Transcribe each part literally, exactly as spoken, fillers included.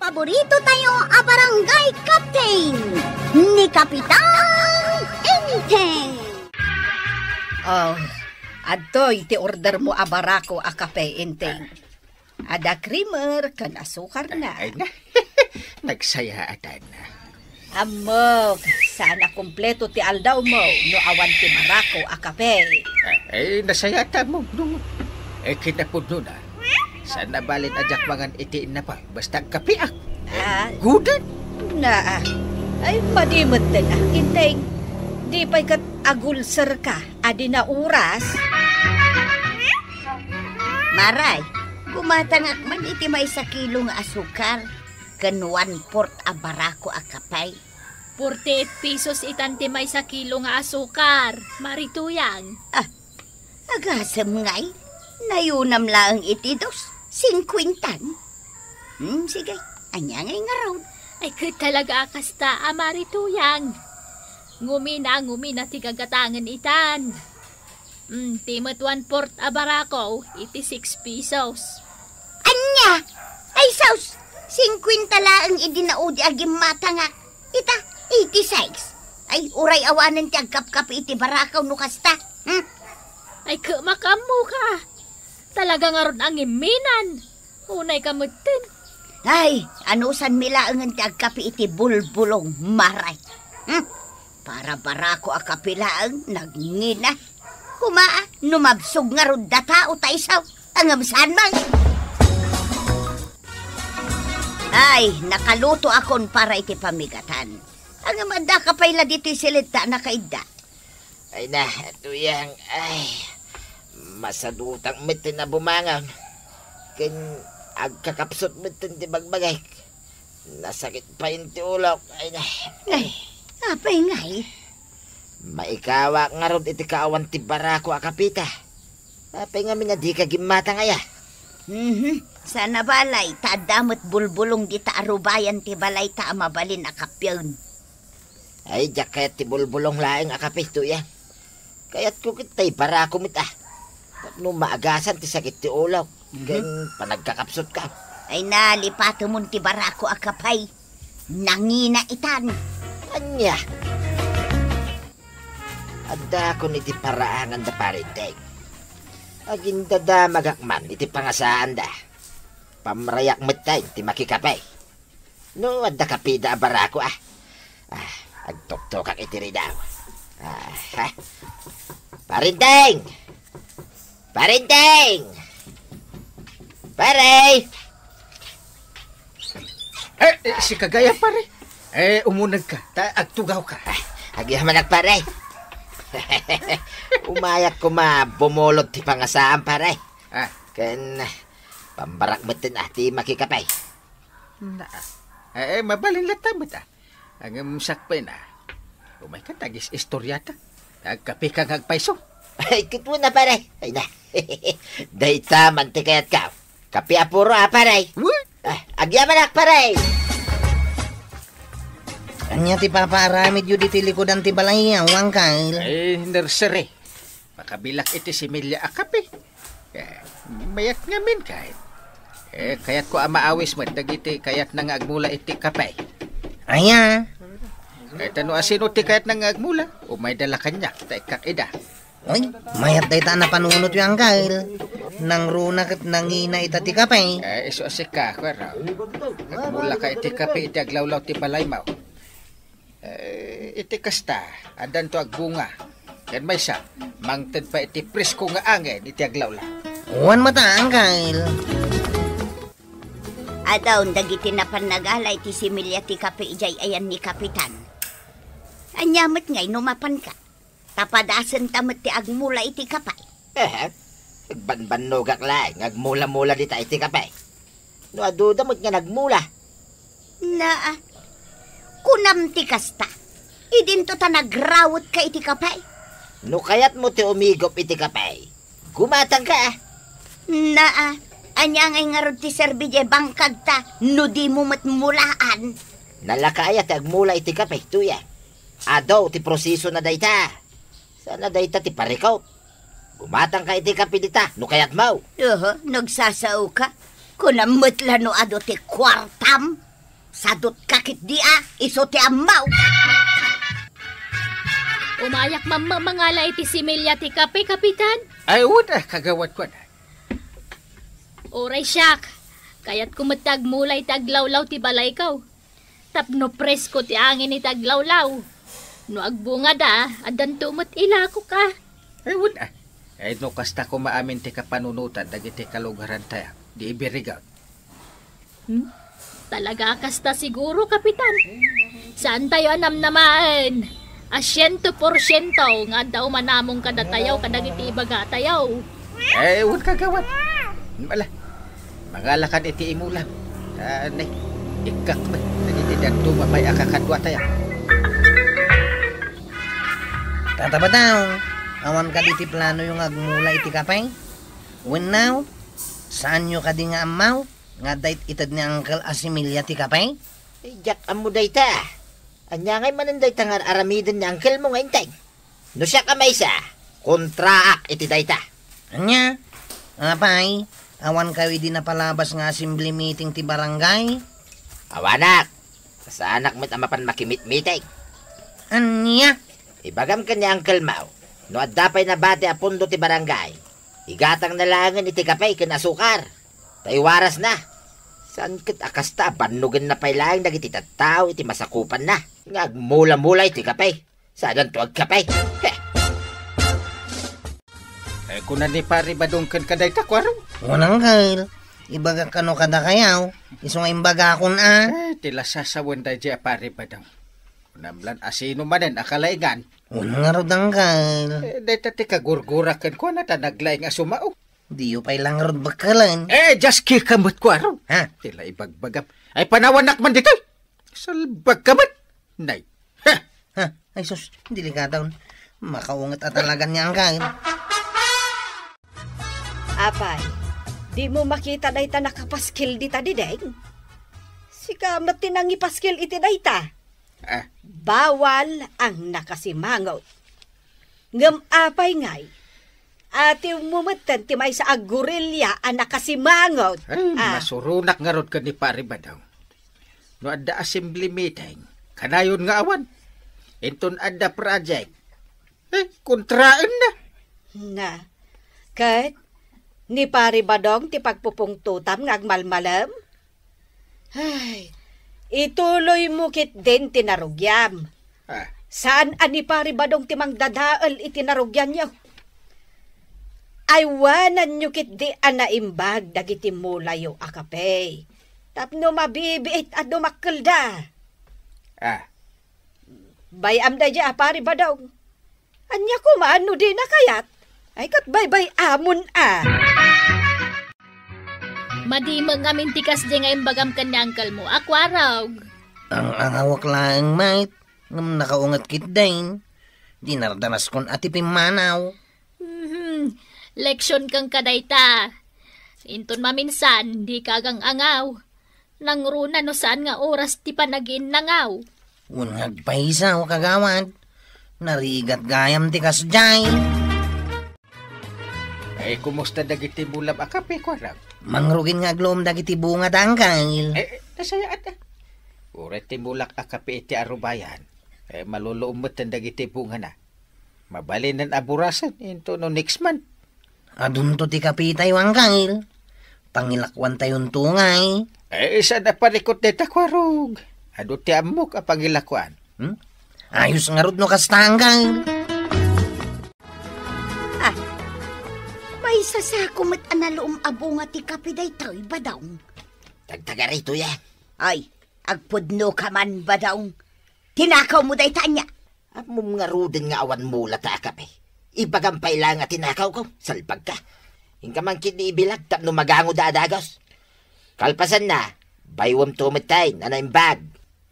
Paborito tayo a barangay captain, ni Kapitan Enteng. Oh, adtoy ti order mo a barako a kape, Enteng. Ada creamer ken asukarna. Ay, na. Nagsayaatan. Ammok, saan a kumpleto ti aldawmo no awan ti barako a kape. Ay, nasayaatan mo, no. Eh, kinapudnona. Saan a balin a diak mangan iti innapaw, basta agkapiak. Eh, ah, gudit. Na, ah. Ay, madi metten, ah, Enteng. Di pay ket agulserka, adi na oras. Maray, gumatangak man iti maysa kilo nga asukar ken one-fourth a barako a kape. Forty-eight pesos itan ti maysa kilo nga asukar, Mari Tuyang. Ah, agasem ngay, nayunam laeng iti dos, singkuentan. Hmm, sige, ania ngay ngarud? Ay, ket talaga a kasta a Mari Tuyang. Ngumina, ngumina ti gagatangen itan. Mm, ti met one-fourth a barako, iti six pesos. Ania? Ay, sus! Singkuenta laeng idi naudi a gimmatangak. Ita, eighty-six. Ay, uray awanen ti agkapkapi iti barako no kasta. Hmm? Ay, ket makaammoka. Talaga ngarud a ngimminan. Unayka metten. Ay, anusanmi laengen ti agkapi iti bulbulong, Maray. Hmm? Para barako a kape laeng, nagngina. Koma, no mabsog ngarud a tao ta isu, ngem saan man. Ay, nakalutoakon para iti pamigatan. Ngem addaka pay la ditoy siled ta nakaidda. Ay na, Tuyang, ay, masadutak metten a bumangon. Ken agkakapsut metten ti bagbagik. Nasakit pay ti ulok. Ay na. Ay, apay ngay? Maikawak ngarud iti kaawan ti barako a kapita. Apay ngamin a dika gimmatang aya? Mhm. Saan a balay, ta adda met bulbulong dita a rubayan ti balayta a mabalin a kappien. Ay, diak kayat ti bulbulong laeng a kape, Tuyang. Kayatko ket tay barako met a. Tapno maagasan ti sakit ti ulok, mhm, ken panagkakapsutka. Ay, nalipatemon ti barako a kape. Nangina itan. Ania? Addakon iti paraangan da Pare Enteng. Agindadamagak man iti pangasaanda. Pamrayak metten ti makikape. No, adda kapida a barako, ah. Ah, agtuktokak iti ridaw. Ah, ha? Pare Enteng! Pare Enteng! Pare! Eh, eh, sika gayam, pare. Eh, umunegka, ta agtugawka. Ah, agyamanak, pare. Umayak koma bumulod ti pangasaan, pare. Ah. Ken, pambarak metten, ah, ti makikape. Na, eh, eh, mabalin latta met, ah. Ngem sakbay na. Umayka ta agis-istoriata. Agkapeka nga agpayso. Ay, ket wen a, pare. Ay na. Dayta man ti kayatko. Kape a puro a, pare. Wen? Ah, agyamanak, pare. Ania ti papaaramidyo ditoy likudan ti balay, Uncle? Eh, nursery. Makabilak iti similya a kape. Eh, mayat ngamin kayat. Eh, kayatko a maawis met dagiti kayatna nga agmula iti kape. Aya? Kayat no asino ti kayatna nga agmula, umayda la kaniak, ta ikkak ida. Uy, mayat dayta a napanunotyo, Uncle. Nangruna ket nangina ita ti kape. Eh, isu a sika, kuwero. Agmula ka iti kape iti aglawlaw ti balaymo. Eh, iti kasta, addanto agbunga. Ken maysa, mangted pay iti presko nga angin iti aglawlaw. Wen met, Uncle. Adda dagiti napan nagala iti similya ti kape idiay ayan ni Kapitan. Ania met ngay no mapanka? Ta padasenta met ti agmula iti kape. Eh, agbanbannogak laeng nga agmula-mula dita iti kape. No aduda met nga nagmula. Naa, kunam ti kasta. Idinto ta nagrawetka iti kape. No kayatmo ti umigup iti kape, gumatangka. Naa, ania ngay ngarud ti serbi diay bangkagta no dimo met mulaan? Nalaka aya ti agmula iti kape, Tuya? Adu ti prosesona dayta. Saan a dayta ti parikop. Gumatangka iti kape dita, no kayatmo. Oho, nagsasaoka. Kunam met la no adu ti kuartam. Sadutka ketdi a, isu ti ammo. Umayak mamma mangala iti similya ti kape, Kapitan. Ay, wen a, kagawad ko. Uray siak, kayatko met ti agmula iti aglawlaw ti balayko. Tapno presko ti angin iti aglawlaw. No agbungada, addanto met ilakok a. Ay, wen a. Ay, no kasta koma amin ti kapanunotan dagiti kalugarantayo, di ibirigat. Hmm? Talaga a kasta siguro, Kapitan. Saantayo a namnamaen a siento porsiento nga adda umanamong kadatayo kadagiti ibagatayo. Eh, wen kagawad. Mala. Mangalakan iti imulam. Ah, ne, ikkak met dagiti dadduma pay a kakaduatayo. Tata Badong, awan kadi ti planoyo nga agmula iti kape? Wenno, saanyo kadi nga ammo nga adda it-ited ni Uncle a similya ti kape? Eh, diak ammo dayta. Ania ngay manen dayta nga ar-aramiden ni uncle mo nga Enteng? No siak a maysa, kontraak iti dayta. Ania? Apay, awankayo idi napalabas nga assembly meeting ti barangay? Awanak. Saanak met a mapan makimitmiting. Ania? Ibagam ken ni Uncle Mau, no adda pay nabati a pondo ti barangay, igatangna laengen iti kape ken asukar. Ta iwarasna. Saan ket a kasta a bannogenna pay laeng dagiti tattao iti masakupanna nga agmula-mula iti kape. Saananto agkape. Heh. Eh, kuna ni Pari Badong ken kadayta, Kuarong? Wen, Uncle. Ibagak kano kadakayo, isu nga imbagakon a. Eh, ti la sasawen daydiay a Pari Badong. Kunam lan a sino manen a kalaingan. Wen ngarud, Uncle. Eh, dayta ti kagurgura kenkuana ta naglaing a sumao. Diyo pay la ngarud bekkelen. Eh, just kika met, Kuarong. Ha? Ti la ibagbagam. Ay, panawanak man ditoy. Salbag ka met. Nay. Ha? Ha? Ay, sus, delikado. Makaunget a talaga ni Uncle. Apay, dimo makita dayta nakapaskil dita, Diding? Sika met ti nangipaskil iti dayta. Ah. Bawal ang nakasimangot. Ngem apay ngay, atiwmo metten ti maysa a gorilla a nakasimangot. Ay, ah, masuronak ngarud ken ni Pari Badong. No adda assembly meeting, kanayon nga awan. Inton adda project, eh, kontraenna. Na, ket ni Pari Badong ti pagpupungtotam nga agmalmalem? Ay, ituloymo ketdin ti narugiam. Ah. Saan a ni Pari Badong ti mangdadael iti narugianyo. Aywananyo ketdi a naimbag dagiti mulayo a kape tapno mabibiit a dumakkelda. Ah. Bay-am daydiay a Pari Badong. Ania koma no dina kayat? Ay, ket baybay-amon a. Madi met ngamin ti kasdi nga imbagam ken ni uncle mo a Kuarog. Ang-angawak laeng met, ngem nakaunget ketdin. Dinardanaskon a ti pimmanaw. Mhm. Leksion kenka dayta. Inton maminsan, dika agang-angaw. Nangruna no saan nga oras ti panagiinnangaw. Wen nga agpayso, kagawad. Narigat gayam ti kasdiay. Eh, kumusta dagiti mulak a kape, Kuarog? Mangrugin nga agluom dagiti bunga, Dangkal. Eh, eh, nasayaat, ah. Uray ti mulak a kape iti arubayan. Eh, maluluom met dagiti bungana. Mabalinen a burasen into no next month. Adunto ti kapitayo, Angkel. Pangilakuantayonto ngay. Eh, saan a parikut dayta, Kuarog? Adu ti ammok a pangilakuan. Hmm? Ayos ngarud no kasta, Angkel. Ah, may sasako met a naluom a bunga ti kape daytoy, Badong. Tagtagarito yan. Ay, agpudno ka man, Badong. Tinakaw mo dayta ania? Ammom ngaruden nga awan mula ta a kape. Ibagam pay laeng a tinakawko, salbagka. Inka man ketdi ibilag tapno magangoda a dagus. Kalpasanna, baywem to met tay, a naimbag.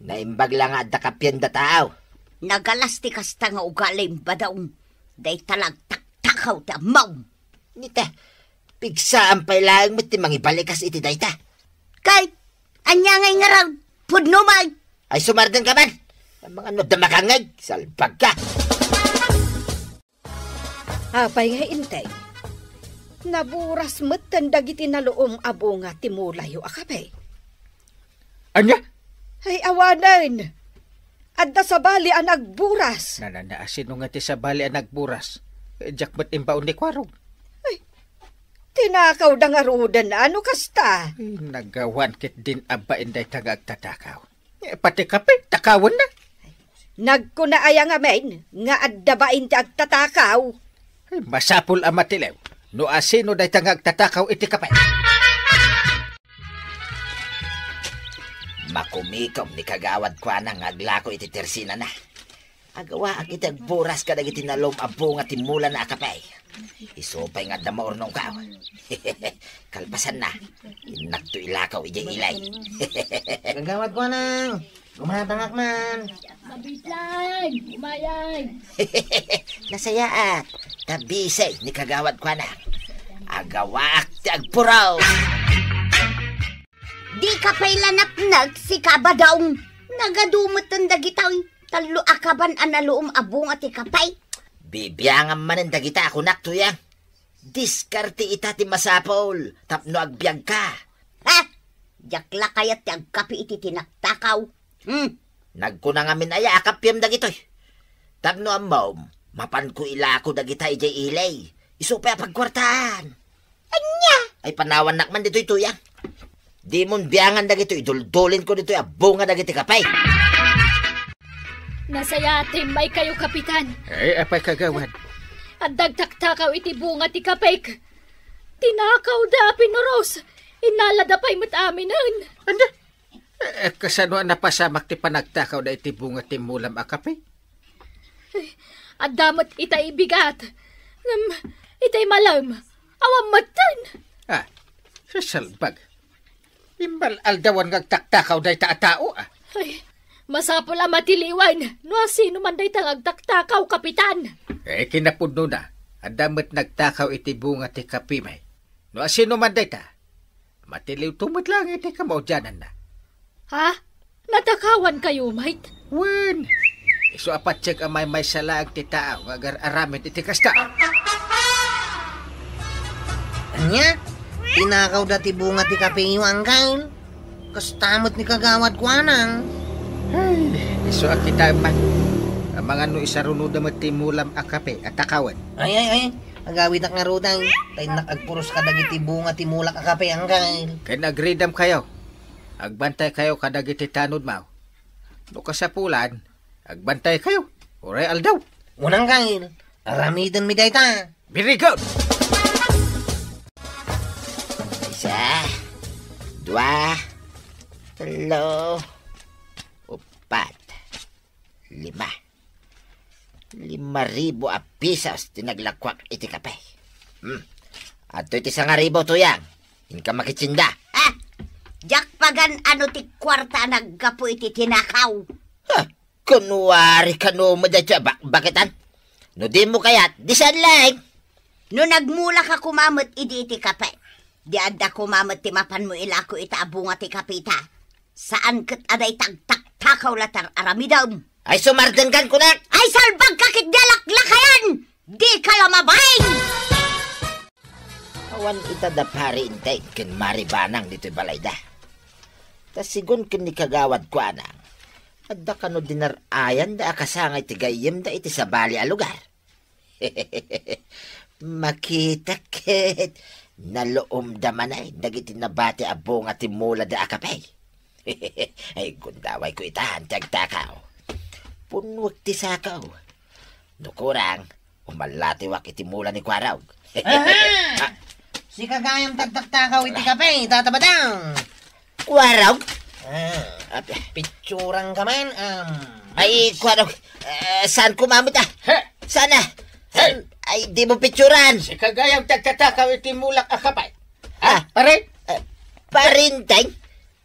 Naimbag la nga adda kapienda tao. Nagalas ti kasta nga ugalim, Badong. Dayta la agtaktakaw ti ammom. Nita, pigsaan pay laeng met ti mangibalikas iti dayta. Kay, ania ngay ngarud? Pudno man! Ay, sumarden ka man! Amangan no adda makangngeg, salbagka! Apay nga integ? Naburas metten dagiti naluom a bunga ti mulayo a kape. Ania? Ay, awanen. Adda sabali a nagburas. Nanana, asino nga ti sabali a nagburas? Eh, diak met imbaon ni Kuarog. Ay, tinakawda ngaruden, ano kasta? Ay, nagawan ket din a bain dayta nga agtatakaw. Eh, pati kape, takawenna. Nagkuna aya ngamin nga adda bain ti agtatakaw? Ay, masapul a matiliw no asino dayta nga agtatakaw iti kape. Makumikom ni Kagawad Kuanang nga aglako iti tersinana. Agawaak iti agburas kadagiti nalum a bunga ti mulana a kape. Isu pay nga adda maurnongko. Kalpasanna, innakto ilakaw idiay ilay. Kagawad Kuanang, gumatangak man. Mabitlag, umayag. Nasayaat, ta bisay ni Kagawad Kuanang. Agawaak ti agpuraw. Dika pay la napnag, sika, Badong. Nagadu metten dagitoy tallo a kaban a nalum a bunga ti kape. Bibiangam manen dagita a kunak, Tuyang. Diskarte ita ti masapul tapno agbiagka. Ha? Diak la kayat ti agkape iti tinaktakaw. Hmm. Nagkuna ngamin aya a kapiem dagitoy. Tapno ammom, mapanko ilako dagita idiay ilay. Isu pay a pagkuartaan. Ania? Ay, panawannak man ditoy, Tuyang. Dimon biangan dagitoy, iduldulinko ditoy a bunga dagiti kape. Nasayaat ti immaykayo, Kapitan. Ay, apay, Kagawad? Adda agtaktakaw iti bunga ti kapek. Tinakawda a pinuros. Innalada pay met aminen. Anda? Eh, kasano a napasamak ti panagtakawda iti bunga ti mulam a kape? Eh, adda met itay bigat. Ngem itay malem, awan metten. Ah, sasalbag. Imbal-aldawan nga agtaktakaw dayta a tao, ah. Ay, masapul a matiliwen no asino man dayta nga agtaktakaw, Kapitan. Eh, kinapudnona, adda met nagtakaw iti bunga ti kape, may. No asino man dayta, matiliwto met laeng iti kamaudiananna. Ha? Natakawankayo met? Wen, isu a patiek a maymaysa laeng ti tao nga agar-aramid iti kasta. Ania? Tinakawda ti bunga ti kapeyo, Angkel? Kasta met ni Kagawad Kuanang. Ay, isu a kitaem man. Amangan no isarunoda met ti mulam a kape a takawen. Ay, ay, ay. Agawidak ngaruden. Ta innak agpuros kadagiti bunga ti mulak a kape, Angkel. Ken agridamkayo. Agbantaykayo kadagiti tanodmo. No kasapulan, agbantaykayo. Uray aldaw. Wen, Angkel. Aramidenmi dayta. Very good. Isa, dua, tello, upat, lima. Lima ribu a pisos ti naglakuak iti kape. Hmm. Adtoy ti sangaribu, Tuyang. Inka makitsinda. Ha? Diak pagan-ano ti kuarta a naggapu iti tinakaw. Ha? Kunwari kano met daytoy a bakbaketan? No dimo kayat, di saan laeng. No nagmulaka koma met idi iti kape, di adda koma met ti mapanmo ilako ita a bunga ti kapeta. Saan ket a dayta agtaktakaw la ti ar-aramidem. Ay, sumardengkan kunak! Ay, salbagka ket di alaklakayan! Dika la mabain! Awan ita da Pari Enteng ken Mari Banang ditoy balayda. Ta sigun ken ni Kagawad Kuanang, adda kano dinar-ayanda a kasangay ti gayyemda iti sabali a lugar. Makita ket naluomda manen dagiti nabati a bunga ti mulada a kape. Ay, gundawayko ita ti agtakaw. Punnuek ti sakaw. No kurang, umallatiwak iti mula ni Kuarog. Aha! Ah. Sika gayam ti agtaktakaw iti kape, Tata Badang. Kuarog? Ah, Ap- pitsurang ka man, um. Ay, Kuarog. Eh, saan ko mamit, ah? He? Saan, ah? He? Saan? Ay, di mo pitsuran. Sika gayam ti agtatakaw iti mulak a kape. Ah. Ha, pare? Eh, Pari Enteng?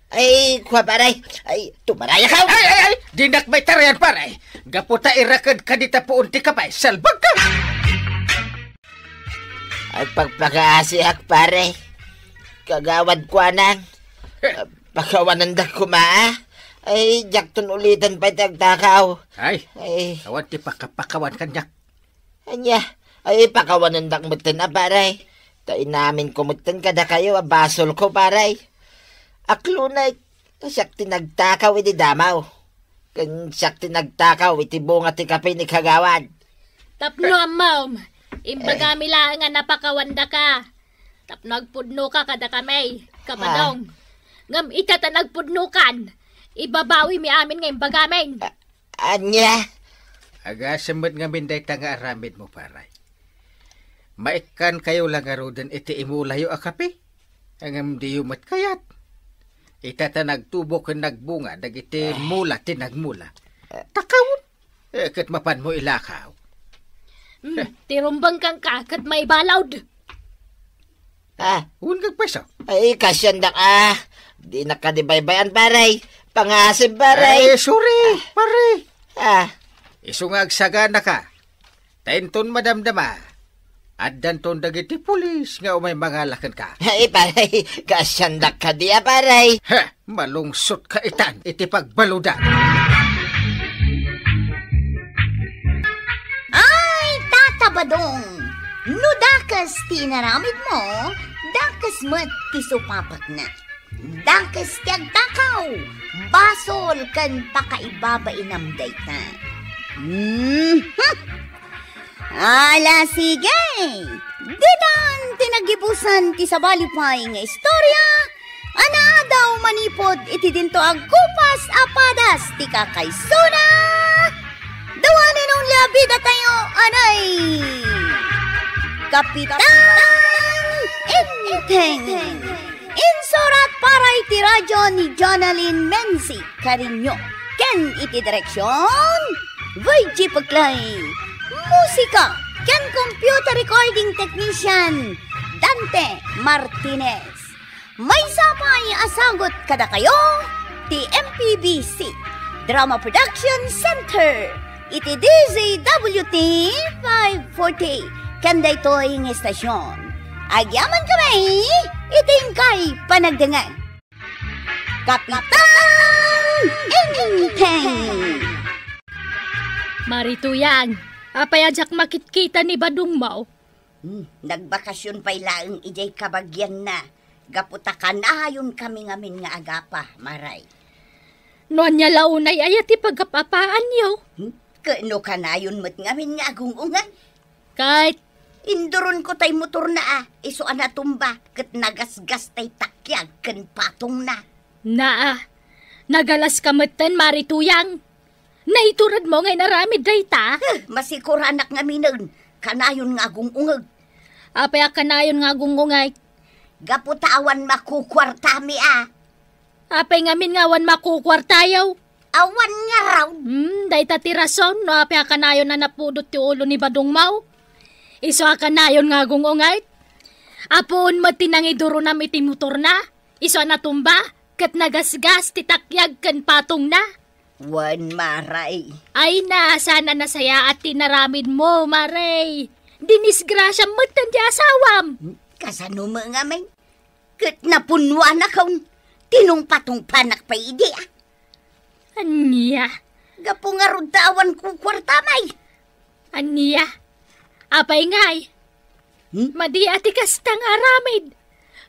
Ay, kua, pare. Ay, tumaraya ka! Ay, ay, ay! Dinak maitarayan, pare. Gapu ta iraked ka dita puon ti kape, salbag ka! Agpagpakaasiak, pare. Kagawad Kuanang. Pakawanandak koma, ah. Ay, diakton ulitan pay ti agtakaw. Ay, Ay. Awan ti pakapakawan kaniak. Ania, ay pakawanendak metten a, pare. Ta inaminko metten kadakayo a basolko, pare. Aklonek, Ta siak ti nagtakaw iti damaw. Ken siak ti nagtakaw iti bunga ti kape ni Kagawad. Tapno ammom, imbagami laeng a napakawandaka. Tapno agpudnoka kadakami, Kabadong. Ah. Ngem ita ta nagpudnokan, ibabawimi amin nga imbagamin. A-, ania? Agasem met ngamin dayta nga aramidmo, paray. Maikkankayo la ngaruden iti imulayo a kape, ngem diyo met kayat. Ita ta nagtubo ken nagbunga dagiti mula ti nagmula. Takawon, eh, ket mapanmo ilakaw. Hmm, ti rumbeng kenka ket maibalawd. Ah. Wen, agpayso. Ay, kasiandak, ah. Dinak kadi baybay-an, paray. Pangasem, paray. Ay, sorry, pare. Ah. Isu nga agsaganaka. Ta inton madamdama, addanton dagiti pulis nga umay mangala kenka. Ay, paray, kasiandak kadi, ah, paray. Heh, malungsotka itan iti pagbaludan. Ay, Tata Badong, no dakes ti inaramidmo, dakes met ti supapakna. Dakes ti agtakaw, basol ken pakaibabainam dayta. Mhm. Ala, sige! Ditan ti nagibusan ti sabali pay nga istorya a naadaw manipud iti dinto a gupas a padas ti kakaisuna. The one and only a bidatayo, anay, Kapitan Enteng. Insurat para iti radyo ni Jonalyn Menzi Cariño. Ken iti direksion, Virgie Peclay. Musika ken computer recording technician, Dante Martinez. Maysa pay a sagut kadakayo ti M P B C Drama Production Center iti D Z W T five forty ken daytoy nga estasion. Agyamankami iti inkay panagdengngeg. Kapitan Enteng! Mari Tuyang, apay a diak makitkita ni Badongmo? Hmm, nagbakasyon pay laeng idiay kabagianna, gapu ta kanayonkami ngamin nga agapa, Maray. No ania la unay aya ti pagap-apaanyo? Hmm, ket no kanayon met ngamin nga agung-ungay? Ket induronko tay motorna a, isu a natumba, ket nagasgas tay takyag ken patongna. Naa, nagalaska metten, Mari Tuyang. Naituredmo nga inaramid dayta? Huh, masikuranak ngaminen, kanayon nga agung-ungeg. Apay a kanayon nga agung-ungay? Gapu ta awan makukuartami a. Apay ngamin nga awan makukuartayo? Awan ngarud. Hmm, dayta ti rason no apay a kanayon a napudot ti ulo ni Badongmo. Isu a kanayon nga agung-ungay. Apuon met ti nangiduronam iti motorna. Isu a natumba, ket nagasgas ti takyag ken patongna. Wen, Maray. Ay na, saan a nasayaat ti inaramidmo, Maray. Dinisgrasiam metten ti asawam. Kasano met ngamin? Ket napunnoanakon, tinungpatungpanak pay idi a. Ania? Gapu ngarud ta awan kukuartamay. Ania? Apay ngay? Hmm? Madi a ti kasta nga aramid.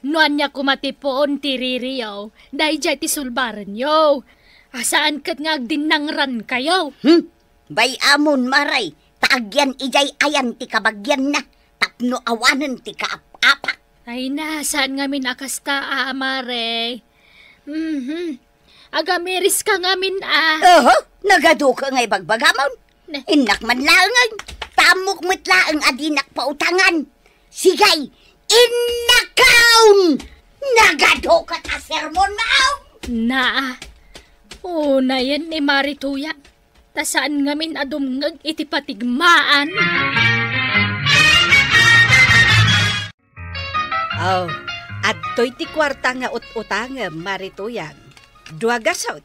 No ania koma ti puon ti ririyo, daydiay ti sulbarenyo. A saan ket nga agdinnangrankayo. Hmm? Bay-amon, Maray, ta agyan idiay ayan ti kabagianna, tapno awanen ti kaap-apak. Ay na, saan ngamin a kasta, a, Maray? Mhm. Agamiriska ngamin a. Oho, nagaduka nga ibagbagamon. Ne. Innak man laengen, ta ammok met laeng a dinak pautangan. Sige, innakon! Nagaduka ta sermon maong! Naa. Unayen ni Mari Tuyang, ta saan ngamin a dumngeg iti patigmaan. Oh, adtoy ti kuarta nga ut-utangem, Mari Tuyang. Dua gasut.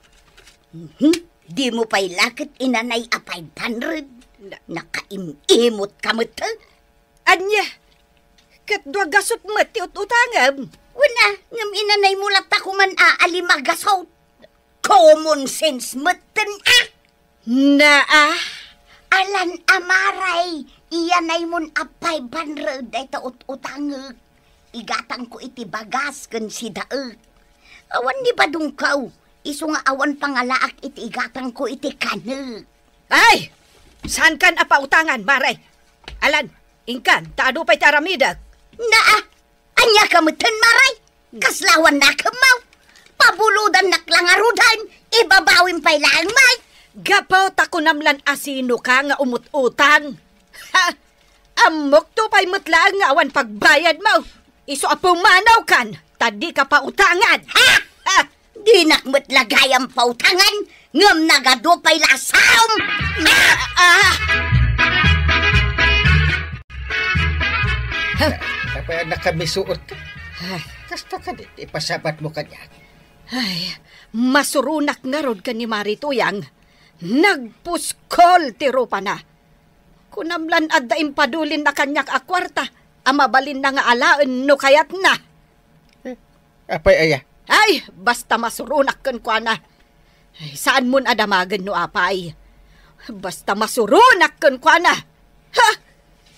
Mhm. Dimo pay la ket inanay a five hundred. Na- Nakaim-imot ka met, eh. Ania? Ket dua gasut met ti ut-utangem? Wen a, ngem inanaymo latta koman a, a lima gasut. Common sense metten a. Naa. Alan a Maray, iyanaymon a five hundred dayta ut-utangek. Igatangko iti bagas ken sidaek. Awan ni badongko, Isu nga awan pangalaak iti igatangko iti kanek. Ay! Saankan a pautangan, Mare? Alan, inkan, ta adu pay ti aramidek. Naa! Ania ka metten, Mare? Kasla awan nakemmo? Pabulodannak la ngaruden, ibabawim pay laeng, Mare. Gapu ta kunam lan a sinoka nga umut-utang. Ha! Ammokto pay met laeng nga awan pagbayadmo. Isu a pumanawkan, ta dika pautangan. Ha! Ha! Dinak met la gayam pautangan, ngem nagadu pay la a saom. Ah! Ah! Apay a nakamisuot ka? Ay. Kasta kadi ti ipasabatmo kaniak? Ay, masuronak ngarud ken ni Mari Tuyang. Nagpuskol ti rupana. Kunam lan adda impadulinna kaniak a kuarta a mabalinna nga alaen no kayatna. Eh, apay aya? Ay, basta masuronak kenkuana. Ay, saanmon a damagen no apay. Basta masuronak kenkuana. Ha!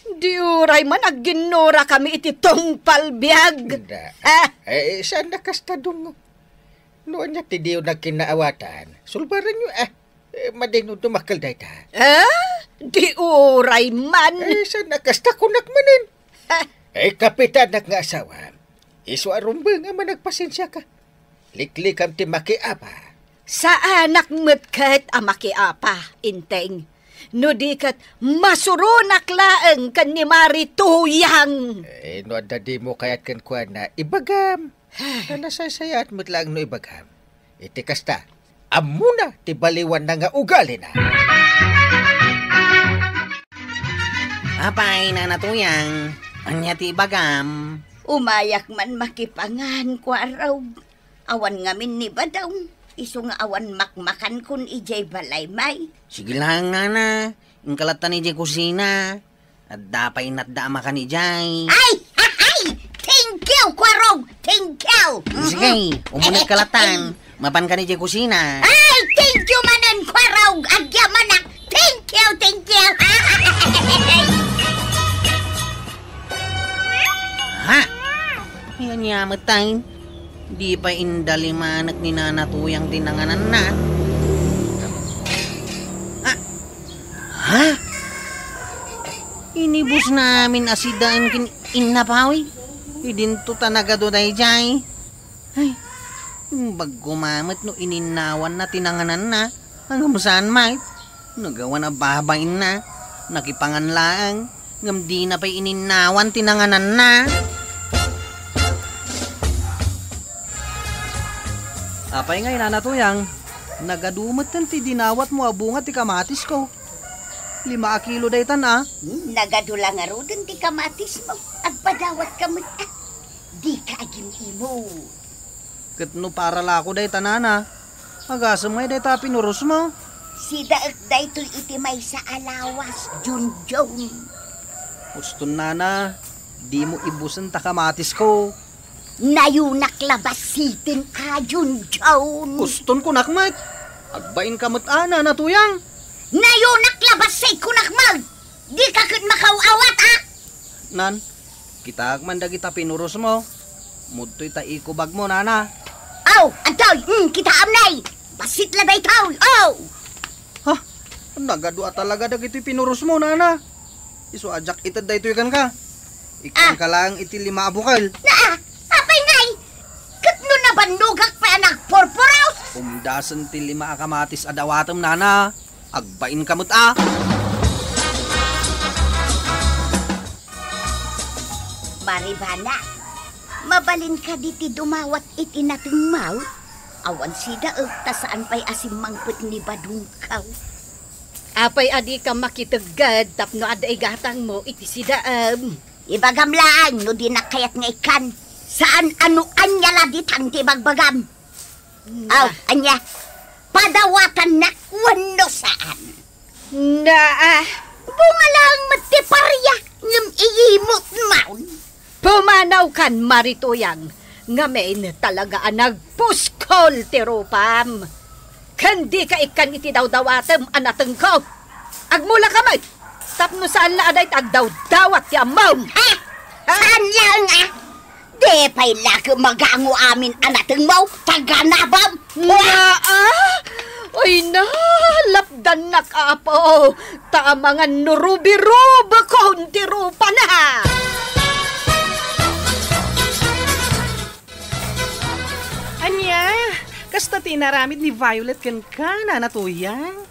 Di uray man agginnurakami iti tungpal biag. Inda. Ha! Eh, saan na kasta, Dungo? No ania ti diyo nagkinnaawatan, sulbaranyo, ah. Eh, madi no dumakkel dayta. Ah? Di uray man. Eh, saan a kasta kunak manen? Ha? Eh, kapitanak nga asawa, isu a rumbeng a managpasensiaka. Liklikam ti makiapa. Saanak met ket a makiapa, Inteng. No di ket masuronak laeng ken ni Mari Tuyang. Eh, no adda dimo kayat kenkuana, ibagam. Ay. Ta nasaysayaat met laeng no ibagam. Iti kasta, ammona ti baliwanna nga ugalina. Apay, Nana Tuyang, ania ti ibagam? Umayak man makipangan, Kuarog. Awan ngamin ni Badong. Isu nga awan makmakankon idiay balay, May. Sige laeng, Nana. Inka latta idiay kusina. Adda pay inatda a makan idiay. Ay! Ay! Thank you, Kuarog! Thank you! Sige, mhm. Umunek ka latan. Mapan ka ni idiay kusina. Ay! Thank you manen, Kuarog! Agyamanak! Thank you! Thank you! Ha? Yan yamet tayo. Di pa indalimanek ni Nana Tuyang ti nangananna. Ah, Ha? Inibus namin a sidaen ken inna Pawi. Idinto ta nagadu daydiay. Ay, bagko mamet no ininnawanna ti nangananna. Ngem saan met. Nagawan a babainna. Nakipangan laeng. Ngem dina pay ininnawan ti nangananna. Apay ngay, Nana Tuyang, nagadu metten ti dinawatmo a bunga ti kamatisko. Lima a kilo daytan a. Hmm, nagadu la ngaruden ti kamatismo. Agpadawatka met a. Dika agim-imot. Ket no para lako dayta, Nana, agasem ngay dayta a pinurosmo. Sidaek daytoy iti maysa a lawas, Junjun. Uston, Nana, dimo ibusen ta kamatisko. Nayonak la bassiten a, Junjun. Uston kunak met. Agbainka met a, Nana Tuyang. Nayonak la bassit kunak met. Dika ket makaw-awat a. Nan, kitaek man dagita pinurosmo. Mudtoy ta ikubagmo, Nana. Aw, adtoy, mm, kitaem nay. Bassit la daytoy, aw. Ha? Nagadu a talaga dagitoy pinurosmo, Nana. Isu a diak ited daytoy kenka. Ikkanka laeng iti lima a bukel. Naa, apay ngay? Ket no nabannogak pay a nagpurpuros? Umdasen ti lima a kamatis a dawatem, Nana. Agbainka met a. Maribana, mabalin kadi ti dumawat iti natengmo? Awan sidaek ta saan pay a simmangpet ni Badongko. Apay a dika makitegged tapno adda igatangmo iti sidaem? Ibagam laeng no dinak kayat nga ikkan. Saan a no ania la ditan ti ibagbagam. Aw, ania? Padawatannak wenno saan? Naa. Bunga laeng met ti paria, ngem iyimot man. Pumanawkan, Mari Tuyang, ngamin talaga a nagpuskol ti rupam. Ken dika ikkan iti dawdawatem a natengko. Agmulaka met, tapno saan la a dayta agdawdawat ti ammom. Ha? Ha? Saan laeng a? Di pay la ket magango amin a natengmo, taga-Nabam. Naa! Ay na, lapdannak, Apo. Ta amangan no rubi-rubikon ti rupana. Ania, kasta ti inaramid ni Violet kenka, Nana Tuyang?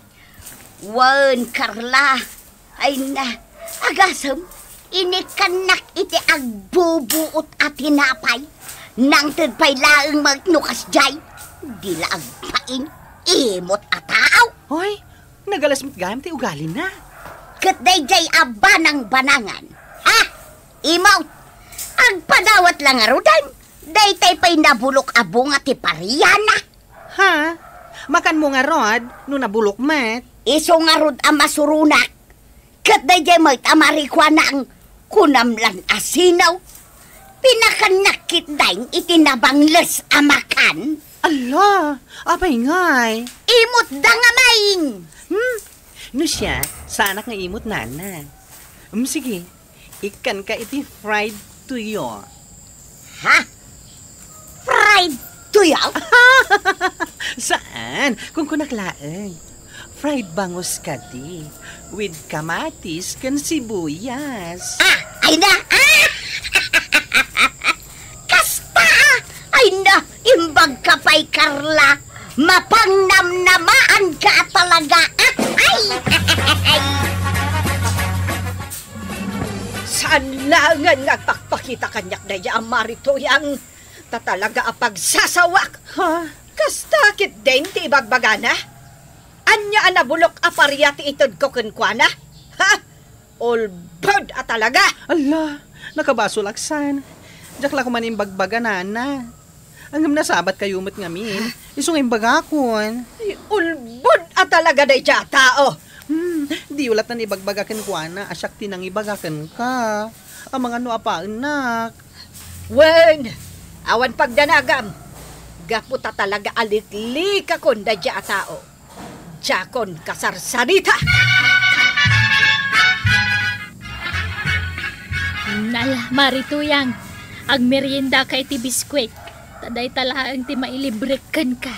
Wen, Carla. Ay na, agasem, inikkannak iti agbubuot a tinapay. Nangted pay laeng met no kasdiay. Di la agpain, imot a tao. Hoy, nagalas met gayam ti ugalina. Ket daydiay a banang-banangan. Ha? Imot, agpadawat la ngaruden. Daytay pay nabulok a bunga ti pariana. Ha? Makanmo ngarud no nabulok met? Isu ngarud a masuronak. Ket daydiay met a marikuanang kunam lan asino. Pinakannak ketdin iti nabangles a makan. Ala, apay ngay? Imot da ngamin. Hmm? No siak, saanak nga imot, Nana. Hmm, sige. Ikkanka iti fried tuyo. Ha? Fried tuyo? Saan? Kunkunak laeng. Fried bangus kadi. With kamatis ken sibuyas. Ah, ay na! Ah! Kasta! Ay na! Imbag ka pay, Carla! Mapangnamnamaanka talaga! Ay! Saan laengen nga agpakpakita kaniak daydiay a Mari Tuyang, ta talaga a pagsasawak. Ha? Kasta ketdin ti ibagbagana? Ania a nabulok a paria ti itedko kenkuana? Ha? Ulbod a talaga! Ala, nakabasolak san. Diak la koma imbagbaga, Nana. Ngem nasabatkayo met ngamin. Isu nga imbagakon. Ay, ulbod a talaga daydiay a tao. Hmm, diyo latta ibagbaga kenkuana a siak ti nangibaga kenka. Amangan no apaennak. Wen, awan pagdanagam. Gapu ta talaga a liklikakon daydiay a tao. Diakon kasarsarita! Nala, Mari Tuyang, agmeriendaka iti biskuit, ta dayta laeng ti mailibrek kenka.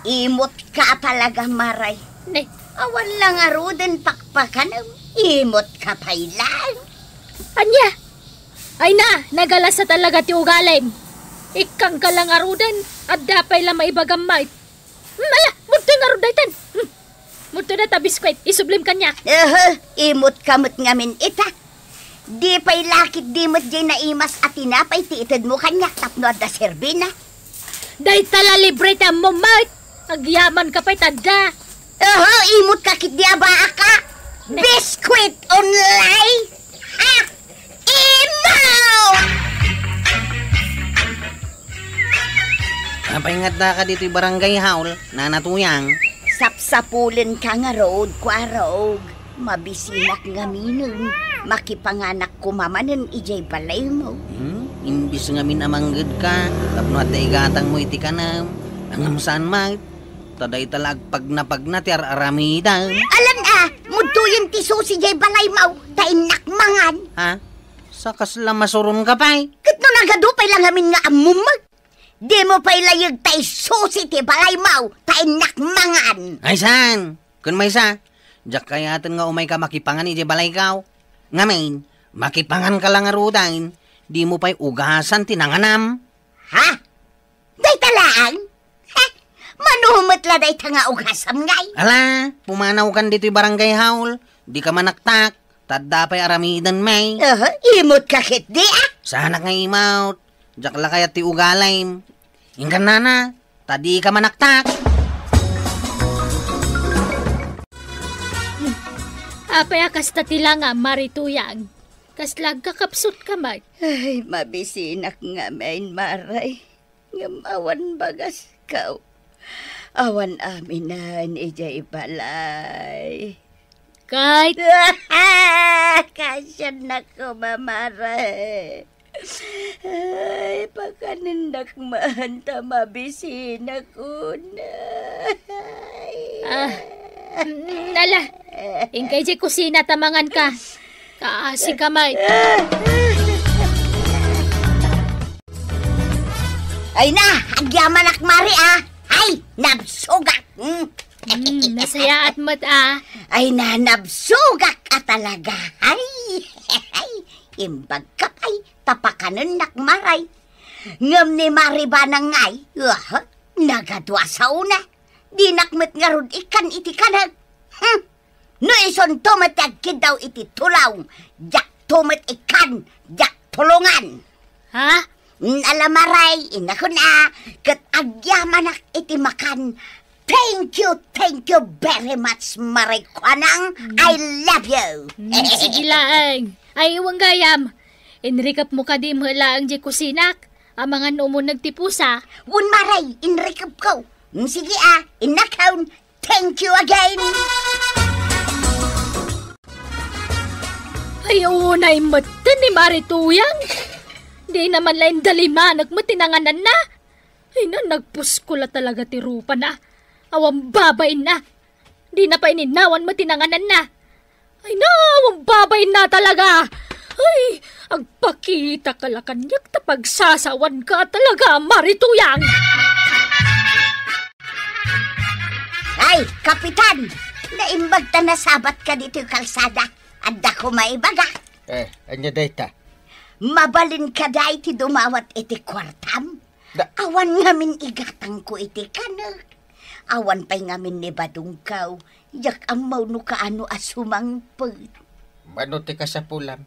Imot ka talaga, Maray. Ne. Awan la ngaruden pakpakanem, imot ka pay laeng. Ania? Ay na, nagalasa talaga ti ugalim. Ikkanka la ngaruden, adda pay la maibagam met. Hmm, ala, mudto ngarud daytan. Hmm. Mudto dayta biskuit, isublim kaniak. Ehe, imot ka met ngamin ita. Di pay lakit di met diay naimas a tinapay ti itedmo kaniak tapno adda serbina. Dayta la libre ti ammom met. Agyaman ka pay ta adda. Ehe, imot ka ketdi a baaka. Ne. Biskuit only. Ah! Imaw! Apay nga addaka ditoy barangay hall, Nana Tuyang? Sapsapulenka ngarud, Kuarog. Mabisinak ngaminen. Makipanganak koma manen idiay balaymo. Hmm? Imbis ngamin a manggedka, tapno adda igatangmo iti kanam. Ngem saan met. Ta dayta la agpagnapagna ti ar-aramidem. Alan a, mudtoyen ti susi diay balaymo, ta innak mangan. Ha? Sa kasla masuronka pay? Ket no nagadu pay la ngamin nga ammom met. Dimo pay layeg ta isusi ti balaymo, ta innak mangan. Ay saan? Ken maysa, diak kayaten nga umayka makipangan idiay balayko. Ngamin, makipanganka la ngaruden, dimo pay ugasan ti nanganam. Ha? Dayta laeng? Heh, mano met la dayta nga ugasam ngay? Ala, pumanawkan ditoy barangay hall. Dika manaktak, ta adda pay aramidem, may. Aha, imot ka ketdi, ah? Saanak nga imot. Diak la kayat ti ugalim. Inkan nana, ta dika manaktak. Apay a kasta ti langam, Mari Tuyang? Kasla agkakapsutka met? Ay, mabisinak ngamin, Maray. Ngem awan bagasko. Awan aminen idiay balay. Kay Kasiannako, Mare. Ay, pakanennak man ta mabisinak una. Ay. Ah, mm, ala. Inka idiay kusina ta manganka. Kaasi ka, Mike. Ay na, agyamanak, Mari, a. Ay, nabsugak. Hmm. Hmm, nasayaat met, a. Ay na, nabsugak a talaga. Ay, ay, imbag ka pay, ta pakanennak, Mari. Ngem ni Mari Banang ngay, ah, nagadu a saona. Dinak met ngarud ikkan iti kanek. Hmm. No isunto met ti agkiddaw iti tulong, diakto met ikkan, diak tulongan. Ha? Ala, Mari, inakon a, ket agyamanak iti makan. Thank you, thank you very much, Mari Kuanang. Mm. I love you. Mm, sige laeng. Ay, wen gayam. Inrikepmo kadi met laeng diay kusinak. Amangan umuneg ti pusa. Wen, Mari, inrikepko. Mm, sige a, inakon. Thank you again. Ay, unay metten ni Mari Tuyang. Di naman la indalimanek met ti nangananna. Ay na, nagpusko la talaga ti rupana. Awan babainna. Di na pay innawan met ti nangananna. Ay na, awan babainna talaga. Ay, agpakita ka la kaniak ta pagsasawan ka talaga, Mari Tuyang. Ay, Kapitan! Naimbag ta nasabat ka ditoy kalsada. Adda ko maibaga. Eh, ania dayta? Mabalin ka dayta dumawat iti kuartam? Da- Awan ngamin igatangko iti kanek. Awan pay ngamin ni badongko. Diak ammo no kaano a sumangpet. Mano ti kasapulam?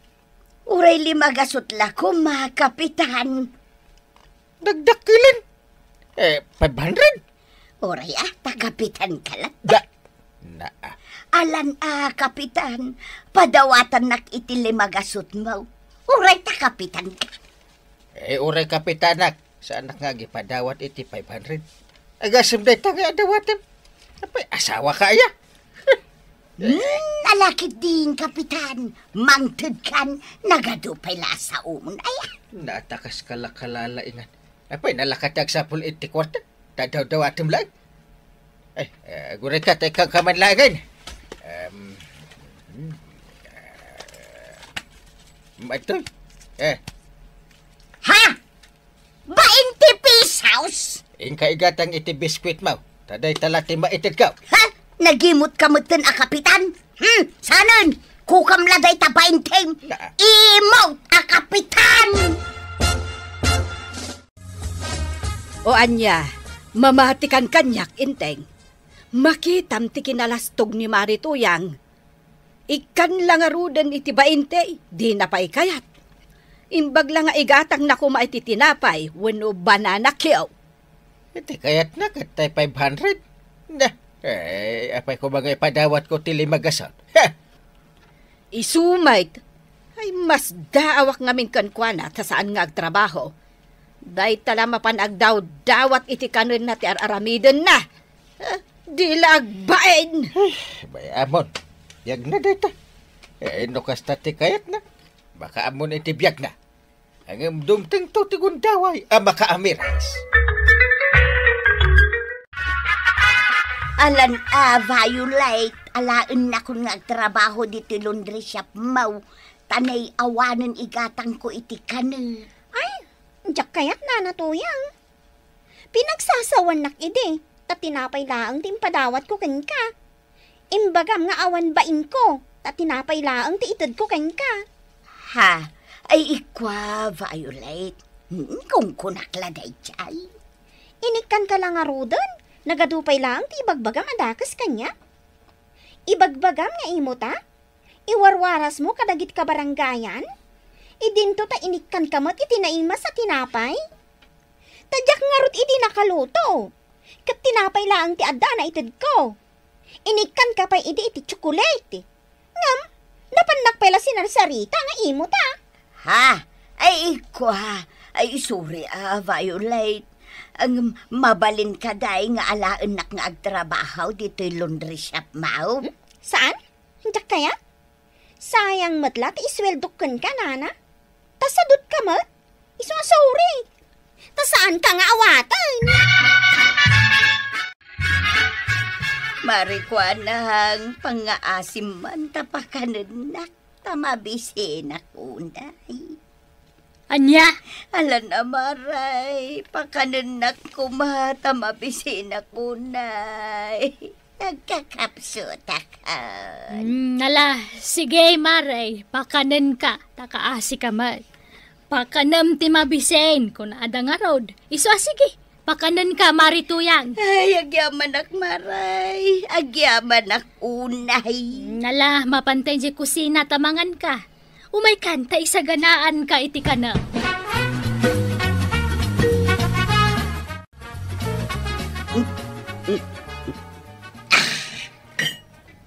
Uray lima gasut la koma, Kapitan. Dagdakkelen. Eh, five hundred? Uray a, ta kapitan ka latta. Da-, naa. Alan a, kapitan, padawatannak iti lima gasutmo. Uray ta kapitan ka. Eh, uray kapitanak, saanak nga agipadawat iti five hundred. Agasem dayta nga adawatem. Apay, asawa ka aya? Hmm, ala ketdin, kapitan. Mangted kan, nagadu pay la a saomon aya. Natakas ka la kalalaingan. Apay, nalaka ti agsapul iti kuarta. Tadawdawatem laeng. Ay, eh, agurayka, ta ikkan ka man laeng. Em, hmm, eh, maytoy. Eh. Ha? Bainte pesos? Inka igatang iti biskuitmo. Ta dayta la ti maitedko. Ha? Nagimot ka metten a kapitan? Hmm, saanen? Kukam la dayta baintim. Na- Imot a kapitan! O ania, mamatikan kaniak, Enteng. Makitam ti kinalastog ni Mari Tuyang. Ikkan la ngaruden iti bainte, dina pay kayat. Imbag la nga igatangna koma iti tinapay wenno banana cue. Iti kayatna ket tay five hundred. Na, eh, apay koma nga ipadawatko ti lima gasut? Ha! Isu met, ay, masdaawak ngamin kenkuana ta saan nga agtrabaho. Dayta la mapan agdawdawat iti kanenna ti ar-aramidenna. Ah, di la agbain. Ay, bay-amon. Biagna dayta. Eh, no kasta ti kayatna, makaammoan iti biagna. Ngem dumtengto ti gundaway a makaamiras. Alan a, Violet, alaennakon nga agtrabaho ditoy laundry shopmo, ta nay-awanen igatangko iti kanek. Ay, diak kayat, Nana Tuyang. Pinagsasawannak idi, ta tinapay laeng ti impadawatko kenka. Imbagam nga awan bainko, ta tinapay laeng ti itedko kenka. Ha? Ay, ikua, Violet. Hmm, kunkunak la daydiay. Inikkanka la ngaruden, nagadu pay laeng ti ibagbagam a dakes kaniak. Ibagbagam nga imo ta? Iwarwarasmo kadagiti kabarangayan? Idinto ta inikkanka met iti naimas a tinapay? Ta diak ngarud idi nakaluto. Ket tinapay laeng ti adda a naitedko. Inikkanka pay idi iti tsokolate. Ngem, napannak pay la sinarsarita nga imo ta. Ha? Ay, ikua. Ay, sorry a, Violet. Ngem, mabalin kadi nga alaennak nga agtrabaho ditoy laundry shopmo? Hmm? Saan? Diak kayat? Sayang met la ti isueldok kenka, Nana. Ta sadutka met. Isu a sorry. Ta saanka nga awaten. Marikuanang pangngaasim man ta pakanennak ta mabisinak unay. Ania? Alan a, Maray, pakanennak koma ta mabisinak unay. Nagkakapsutak. Hmm, ala, sige, Maray, pakanenka, ta kaasika met. Pakanem ti mabisin, kunada ngarud. Isu a, sige, pakanenka, Mari Tuyang. Ay, agyamanak, Maray. Agyamanak unay. Hmm, ala, mapantay di kusina ta manganka. Umaykan ta isaganaanka iti kanem.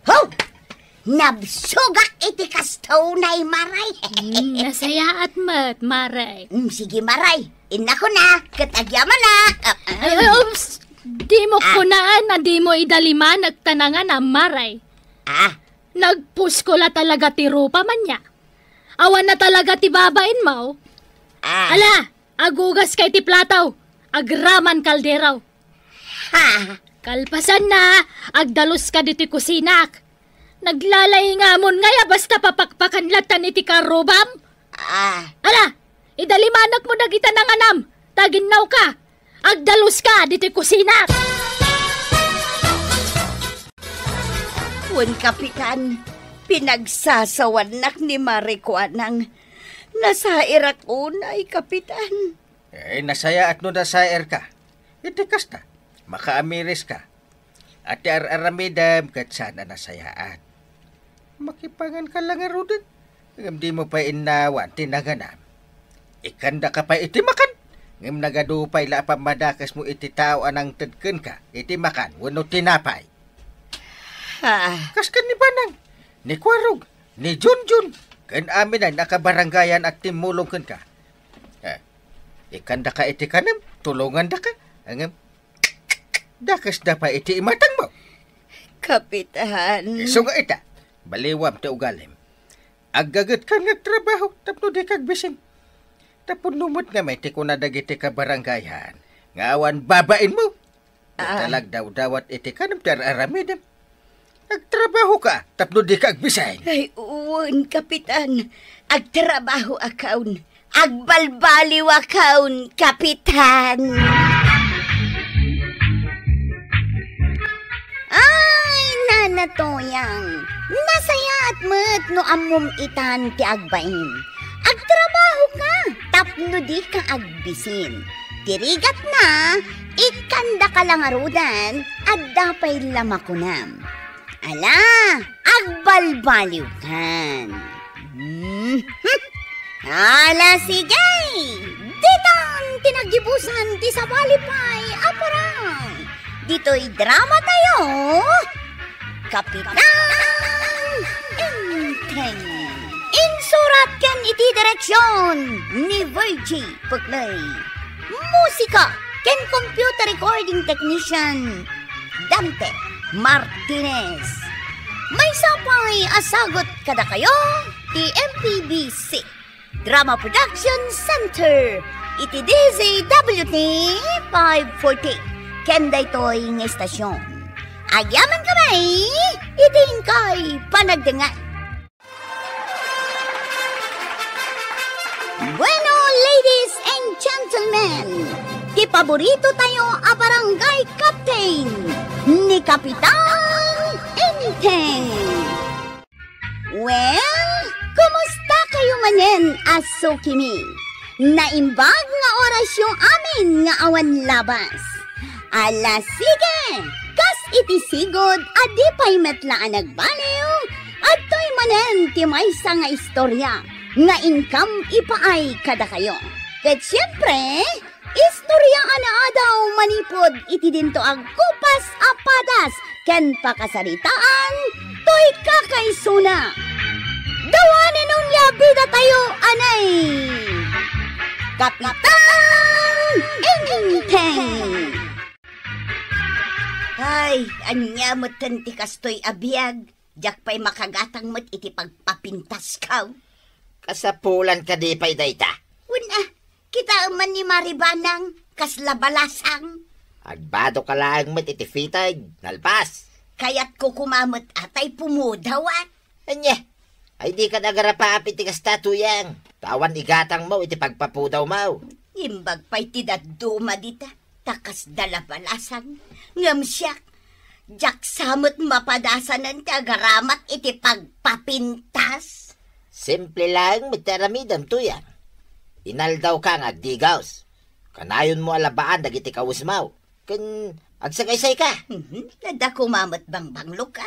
Ho! Nabsogak iti kasto unay, Maray. Hmm, nasayaat met, Maray. Hmm, sige, Maray. Innakon a, ket agyamanak. Ah, ah. Ay, ay, oops. Dimo kunaan a dimo idalimanek ta nanganam, Maray. Ah. Nagpusko la talaga ti rupam ania. Awan na talaga ti babainmo. Ah. Ala, agugaska iti plato, agraman kaldero. Ha? Kalpasanna, agdaluska ditoy kusinak. Naglalaingamon ngay a basta papakpakan latan iti karrubam? Ah. Ala, idalimanekmo dagita nanganam, ta aginnawka. Agdaluska ditoy kusinak. Wen, Kapitan, pinagsasawannak ni Mari Kuanang. Nasairak unay, Kapitan. Eh, nasayaat no nasairka. Iti kasta, makaamiriska. Iti ar-aramidem ket saan a nasayaat. Makipanganka la ngaruden, ngem dimo pay innawan ti nanganam. Ikkandaka pay iti makan, ngem nagadu pay la a pammadakesmo iti tao a nangted kenka iti makan wenno tinapay. Ah. Kas ken ni Banang, ni Kuarog, ni Junjun, ken amin a nakabarangayan a timmulong kenka. Eh, ikkandaka iti kanem, tulongandaka, ngem dakesda pay iti imatangmo. Kapitan. Isu nga ita, baliwam ti ugalim. Aggagetkan nga agtrabaho tapno dika agbisin. Tapno met nga may ti kuna dagiti kabarangayan nga awan babainmo. Ah. Ita la agdawdawat iti kanem ti ar-aramidem. Agtrabahoka tapno dika agbisin. Ay, wen, Kapitan. Agtrabahoakon. Agbalbaliwakon, Kapitan. Ay, Nana Toyang, nasayaat met no ammom itan ti agbain. Agtrabahoka tapno dika agbisin. Ti rigatna, ikkandaka la ngaruden, adda pay la makunam. Ala, agbalbaliwkan. Mhm. Ala, sige! Ditan ti naggibusan ti sabali pay a parang. Ditoy drama tayo, Kapitan Enteng. Insurat ken iti direksyon ni Virgie Pekney. Musika ken computer recording technician, Dante Martinez. Maysa pay a sagut kadakayo ti M P B C Drama Production Center iti D Z W T five forty ken daytoy nga istasyon. Agyamankami iti inkay panagdengngeg. Bueno, ladies and gentlemen, ti paborito tayo a barangay captain, ni Kapitan Enteng. Well, kumusta kayo manen a sukimi? Naimbag nga orasyo amin nga awan labas. Ala, sige! Kas iti sigud a di pay met la a nagbaliw, adtoy manen ti maysa nga istorya nga inkam ipaay kadakayo. Ket siempre, istorya a naadaw manipud iti dinto agkupas a padas ken pakasaritaan toy kakaisuna. Dawanen onya bida tayo, anay! Kapitan Enteng! Ay, ania metten ti kastoy a biag? Diak pay makagatang met iti pagpapintaskaw. Kasapulan kadi pay dayta? Wen a, kitaem man ni Maribanang, kasla balasang. Agbado ka laeng met iti fiteg, nalpas. Kayatko koma met a tay pumudaw, a. Ania? Ay, dika agarapaap iti kasta, Tuyang. Ta awan igatangmo iti pagpapudawmo. Imbag pay ti dadduma dita, ta kasda la balasan. Ngem siak, diak sa met mapadasanen ti agaramat iti pagpapintas. Simple laeng met ti aramidem, Tuyang. Inaldawka nga agdigaws. Kanayonmo a labaan dagiti kawesmo. Ken agsagaysayka. Mhm. Adda koma met bangbangloka.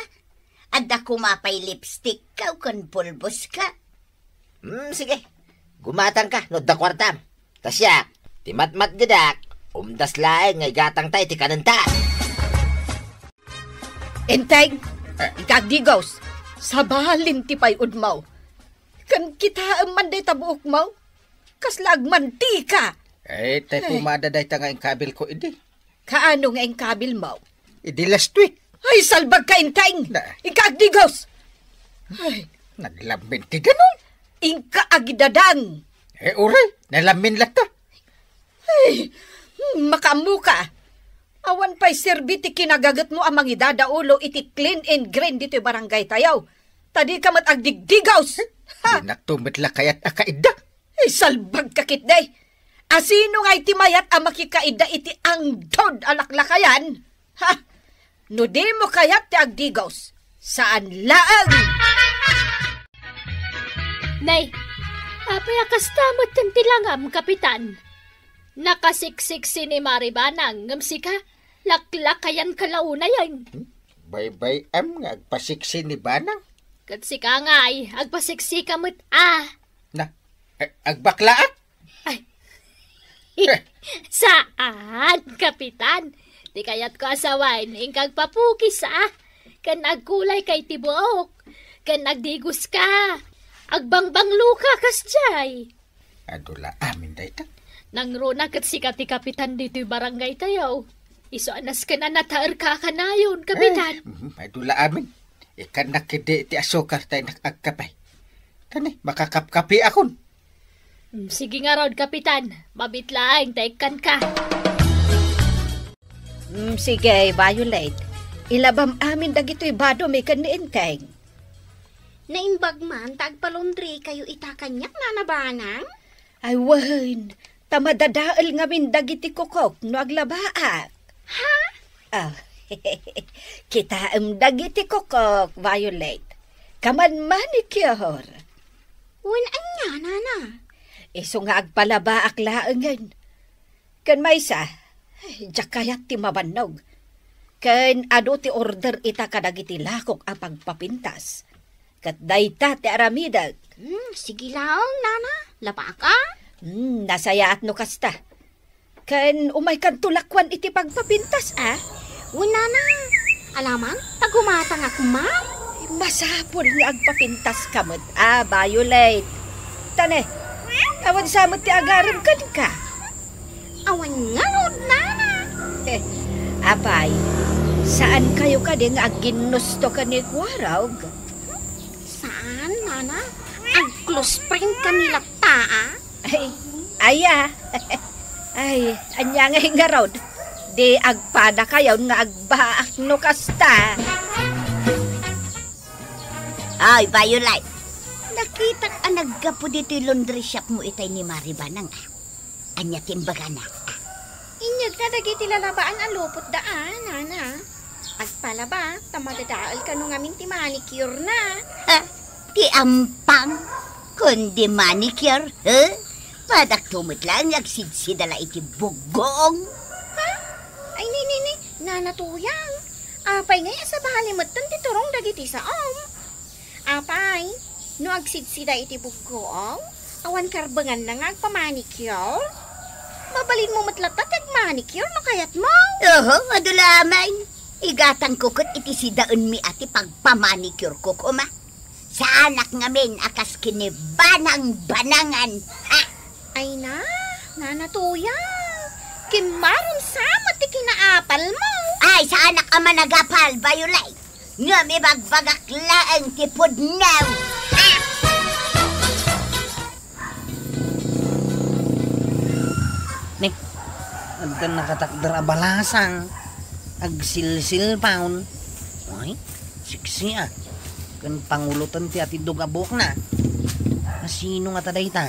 Adda koma pay lipstickka ken pulboska. Hmm, sige. Gumatangka no adda kuartam. Ta siak, ti matmatgedak, umdas laeng nga igatangta iti kanenta. Enteng, inka agdigaws, sabalin ti pay-odmo. Ken kitaem man dayta buokmo. Kasla agmantika. Eh, tay Eh. Pumada dayta nga inkabilko idi. Kaano nga inkabilmo? Idi last week. Ay, salbagka, Enteng! Na. Inka agdigaws! Ay. Naglamin ti ganun. Inka agidadang! Eh, uray, nalamin latta. Ay, hmm, makaammoka. Awan pay serbi ti kinagagetmo a mangidadaulo iti clean and green ditoy barangay tayo. Ta dika met agdigdigaws. Ha? Dinakto met la kayat a kaidda. Isalbagka ketdi. Asino ngay ti mayat a makikaidda iti angdod a laklakayan? Ha? No dimo kayat ti agdigaws, saan laeng. Nay, apay a kasta metten ti langam, Kapitan? Nakasiksiksi ni Mari Banang, ngem sika, laklakayanka la unayen. Hmm? Baybay-am nga agpasiksi ni Banang? Ket sika ngay, agpasiksika met a. Na, eh, agbaklaak? Ay. Saan, Kapitan. Ti kayatko a sawen, inka agpapukis a. Ken agkulayka iti buok. Ken agdigoska. Agbangbangloka kasdiay. Adu la amin dayta. Nangruna ket sika ti kapitan ditoy barangay tayo. Isu a nasken a nataerka a kanayon, Kapitan. Ay, mm, adu la amin. Ikkannak ketdi ti asukar ta innak agkape. Kani, makakapkapiakon. Mm, sige ngarud, Kapitan. Mabiit laeng ta ikkanka. Mm, sige, Violet. Ilabam amin dagitoy badomi ken ni Enteng. Naimbag man ta agpalaundrikayo ita kaniak, Nana Banang? Ay wen, ta madadael ngamin dagiti kukok no aglabaak. Ha? Ah, kitaem dagiti kukok, Violet. Kaman manicure. Wen ania, Nana? Isu nga agpalabaak laengen. Ken maysa, diak kayat ti mabannog. Ken adu ti order ita kadagiti lakok a pagpapintas. Ket dayta ti aramidek. Hmm, sige laeng, Nana. Labaak a? Hmm, nasayaat no kasta. Ken umaykanto lakuan iti pagpapintas a? Wen, Nana. Alaman, ta gumatangak man. Masapul nga agpapintaska met a, Violet. Ta ne, awan sa met ti agarem kenka. Awan ngarud, Nana. Eh, apay, saan kayo kadi nga agginnusto ken ni Kuarog? Saan, Nana? Ag-close friend kami latta a? Ay, aya. Ay, ania ngay ngarud? Di agpada kayon nga agbaak no kasta. Ay, Violet. Nakitak a naggapu ditoy laundry shop mo itay ni Mari Banang a. Ania ti imbagana? Inyegna dagiti lalabaan a lupotda a, Nana. Agpalaba, ta madadael kano ngamin ti manicure na. Ha? Ti ampang? Kundi manicure, ha? Padakto met laeng nga agsidsida la iti buggoong. Ha? Ay, ni, ni, ni, Nana Tuyang. Apay ngay a sabali metten ti turong dagiti saom? Apay, no agsidsida iti buggoong, awan karbenganna nga agpamanicure? Mabalinmo met latta ti agmanicure no kayatmo. Oho, adu la amin. Igatangko ket iti sidaenmi a ti pagpamanicureko koma. Saanak ngamin a kas ken ni Banang-banangan. Ha? Ay na, Nana Tuyang. Kimmarum sa met ti kinaapalmo. Ay, saanak a managapal, Violet. Ngem ibagbagak laeng ti pudno. Ah! Ni, adda nakatakder a balasang. Agsilsilpaon. Ay, siksi a. Ken panguloten ti atiddog a buokna. Sino ngata dayta?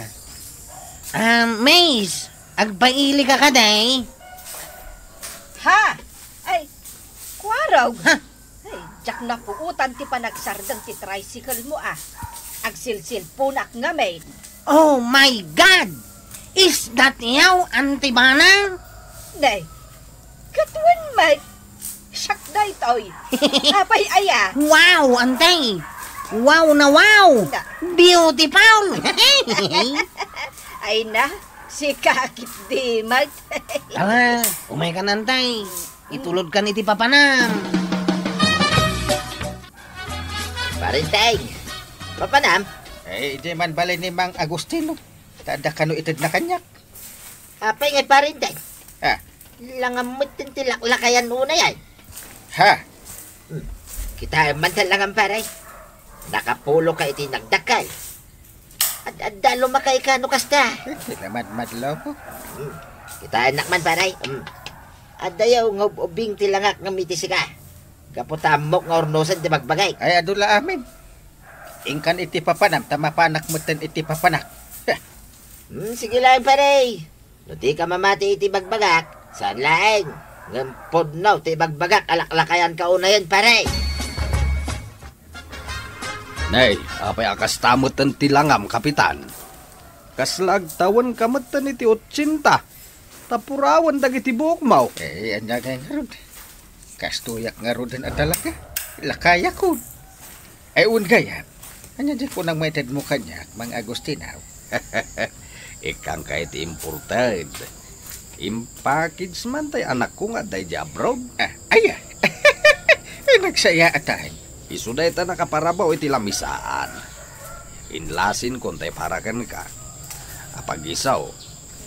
Ah, Maze, agpaili ka kadi? Ha? Ay, kuarog. Ha? Ay, diak napuotan ti panagsardeng ti tricycle mo, ah. Agsilsilpunak ngamin. Oh my God! Is that you, Auntie Banang? Nay, ket wen met, siak daytoy. Apay aya? Wow, Auntie! Wow na wow! Na- Beautiful! Ay na, sika ketdi met. Ala, umay ka, Auntie. Itulod kan iti papanam. Parinteng, papanam? Eh, idiay man balay ni Mang Agustino. Ta adda kano itedna kaniak. Apay ngay, Parinteng? Ah. Langam met ti laklakayan unay ay. Ha? Hmm. Kitaem man ta langam, pare. Nakapulo ka iti nagdakkel. Ad-adda lumakay ka no kasta. Eh, sila madmadlo ko. Hmm. Kitaennak man, pare. Hmm. Adda yaw nga ub-ubing ti langak ngem iti sika. Gapu ta ammok nga urnosen ti bagbagak. Ay, adu la amin. Inkan iti papanam, ta mapanak metten iti papanak. Hmm, sige lang, pare. No dika mamati iti bagbagak, saan laeng. Ngem pudno ti bagbagak a laklakayan ka unayen, pare. Nay, apay a kasta metten ti langam, Kapitan? Kasla agtawen ka metten iti otsenta, ta purawen dagiti buokmo. Eh, ania ngay ngarud? Kastoyak ngaruden a talaga. Lakayakon. Ay, wen gayam. Ania di kunang maitedmo kaniak, Mang Agustino? Ikkanka iti imported. Impackage man tay anakko nga adda idiay abroad. Ah, aya. Ay, nagsayaatan. Isu dayta nakaparabaw iti lamisaan. Inlasin kon tay para kenka. Apagisaw,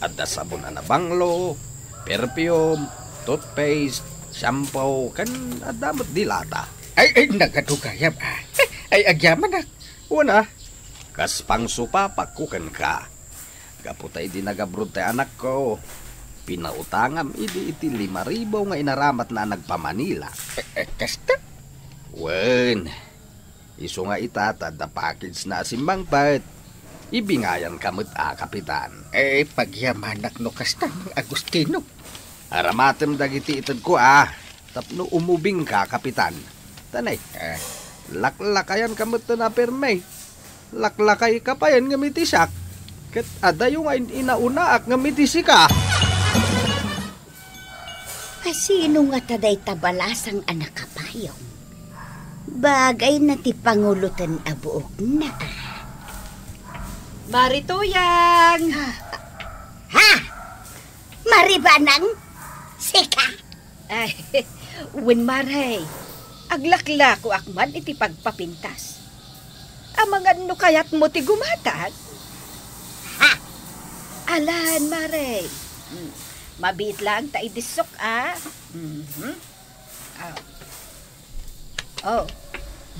adda sabon a nabanglo, perfume, toothpaste, shampoo, ken adda met dilata. Ay, ay, nagadu gayam, ah. Ay, agyamanak. Wen a, kas pangsupapakko kenka. Gapu ta idi nagabroad tay anakko, pinautangam idi iti lima ribu nga inaramatna a nagpa-Manila. Eh, eh, kasta? Wen, isu nga ita ta adda package na a simmangpet. Ibingayanka met a, Kapitan. Eh, pagyamanak no kasta, Mang Agustino. Aramatem dagiti itedko a, tapno umubingka, Kapitan. Tanay, eh, laklakayanka met a permi. Laklakayka payen ngem iti siak, ket adayo nga in-inaunaak ngem iti sika. Asino ngata dayta balasang a nakapayong? Bagayna ti panguloten a buokna, a. Mari Tuyang! Ha? Mari Banang? Sika? Ay, wen, Mare. Aglaklakoak man iti pagpapintas. Amangan no kayatmo ti gumatag? Ha? Alan, Mare. Hmm, mabiit laeng ta idissok, a. Mhm. Ah. Oh,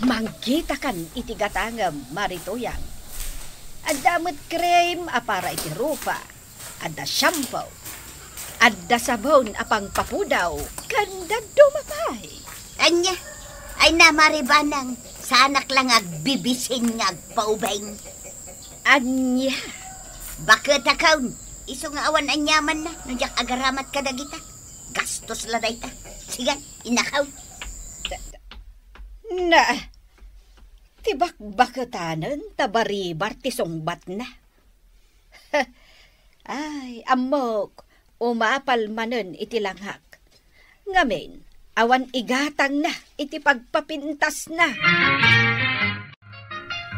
manggitakan iti gatangem, Mari Tuyang. Adda met cream a para iti rupa. Adda shampoo. Adda sabon a pangpapudaw. Ken dadduma pay. Ania? Ay na, Mari Banang, saanak la nga agbibisin nga agpaubing. Ania? Baket a kaon. Isu nga awan aniamanna no diak agaramat kadagita. Gastos la dayta. Sige, inakaw. Na, ti bakbaketanen ta baribar ti sungbatna. Ay, ammok, umapal manen iti langak. Ngamin, awan igatangna iti pagpapintasna.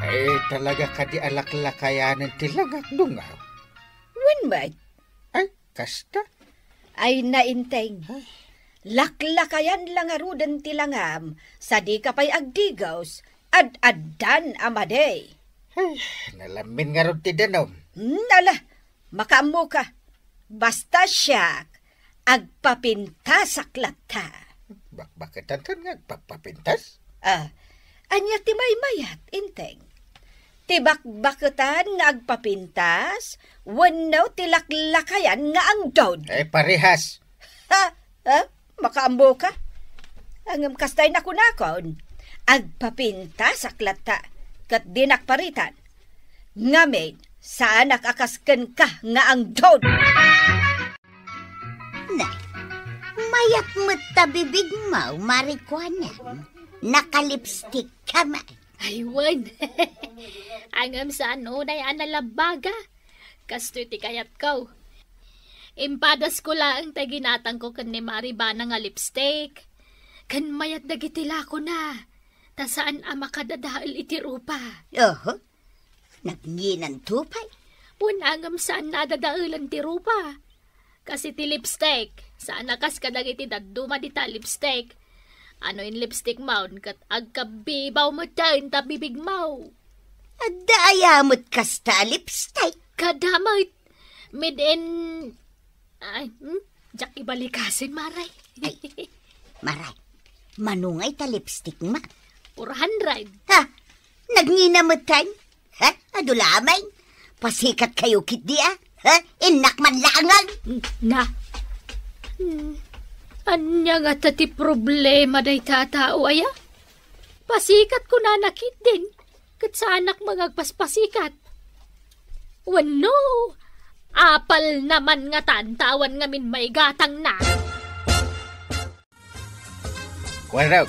Ay, talaga kadi a laklakayanen ti langak, dungaw? Wen met. Ay, kasta? Ay, nainteng. Ay. Laklakayan la ngaruden ti langam, sadika pay agdigos, ad-addan a madi. Ay, nalamin ngarud ti danum. Hmm, ala, makaammoka. Basta siak, agpapintasak latta. Bakbaketankan nga agpapapintas? Ah, ania ti maymayat, inteng? Ti bakbaketan nga agpapintas wenno ti laklakayan nga angdud? Eh, parehas. Ha? Ha? Makaammoka? Ngem kastay nakunakon, agpapintasak latta, ket dinak paritan. Ngamin, saanak a kas kenka nga angdon. Na, mayat met ta bibigmo, Marikuana. Nakalipstick ka man. Ay, wen. Ngem saan unay a nalabaga. Kastoy ti kayatko. Impadasko laeng ti ginatangko ken ni Maribana nga lipstick. Ken mayat dagiti lakona. Ta saan a makadadael iti rupa. Oho. Nagnginanto pay. Wen, ngem saan a dadaelen ti rupa. Kas iti lipstick, saan a kas kadagiti dadduma dita lipstick. No inlipstickmon, ket agkabbibaw metten ta bibigmo. Adda aya met kasta a lipstick? Kada met. Made in, ay, hmm? Diak ibalikasen, Maray. Ay, Maray, mano ngay ta lipstickmo? Four hundred. Ha? Nagngina metten? Ha? Adu laeng? Pasikatkayo ketdi, a? Ha? Innak man laengen. Na. Hmm. Ania ngata ti problema dayta a tao, aya? Pasikat kunana ketdin, ket saanak met nga agpaspasikat. Wenno, apalna man ngatan ta awan ngamin maigatangna. Kuarog,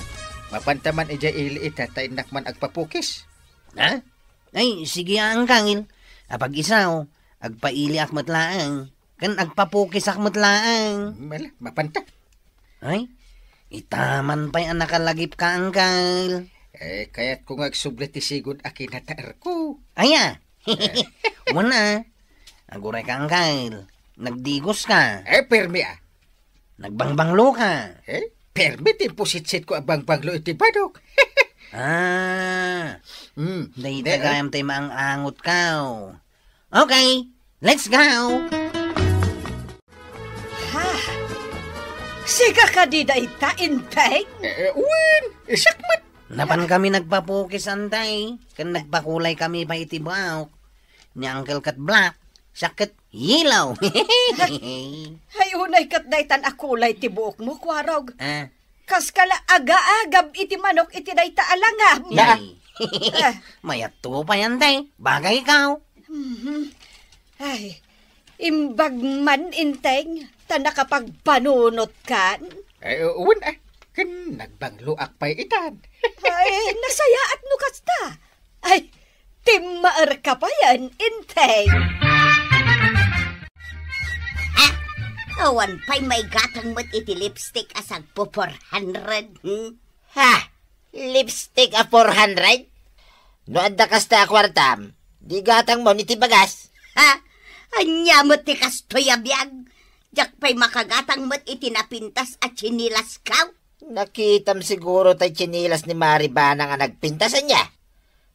mapanta man idiay ili ita ta innak man agpapukis. Ha? Ay, sige a, Angkel. Apag-isu, agpailiak met laeng. Ken agpapukisak met laeng. Mala, mapanta. Ay, ita man pay a nakalagipka, Angkel. Eh, kayatko nga agsubli ti sigud a kinataerko. Aya? Wen a. Agurayka, Angkel. Nagdigoska. Eh, permi a. Nagbangbangloka. Eh, permi ti impositsitko a bangbanglo iti badok. Ah, Hmm. dayta Di, eh. gayam tay maang-angotko. Okay, let's go! Ha? Sika kadi dayta, Enteng? Eh, eh, wen, isak met. Napankami nagpapukis, Antay, ken nagpakulay kami pay iti buok. Ni Angkel ket black, siak ket yellow. Ay, unay ket daytan a kulay ti buokmo, Kuarog. Ah. Kaskala agaagab iti manok iti dayta a langab. Ay. Ah. Mayatto pay, Antay. Bagayko. Mhm. Ay, imbag man, Enteng, ta nakapagpanunotkan. Ay, wen, eh, ken nagbangloak pay itan. Ay, nasayaat no kasta. Ay, timmaerka payen, Enteng. Ah, awan pay maigatang met iti lipstick a sagpo four hundred, hmm? Ha? Lipstick a four hundred? No adda kasta a kuartam, di gatangmon iti bagas. Ha? Ania met ti kastoy a biag? Diak pay makagatang met iti napintas a tsinilasko. Nakitam siguro tay tsinilas ni Maribana nga nagpintas, ania?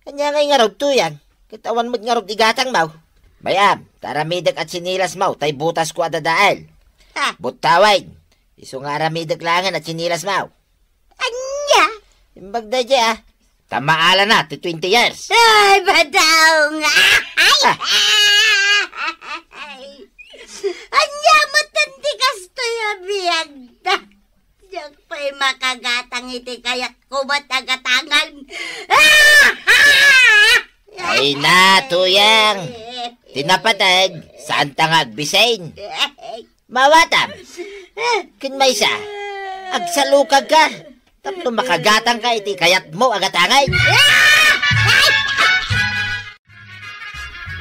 Ania ngay ngarud, Tuyang? Ket awan met ngarud igatangmo. Bay-am, ta aramidek a tsinilasmo tay butasko a dadael. Ha? Buttawen, isu nga aramidek laengen a tsinilasmo. Ania? Imbag daydiay, a. Ta maalana ti twenty years. Ay, badawnga! Ay! Ah. Ania met ti kastoy a biagda? Diak pay makagatang iti kayatko met a gatangan. Ay na, Tuyang. Ti napateg, saanta nga agbisin. Maawatam. Ken maysa, agsalukagka tapno makagatangka iti kayatmo a gatangen.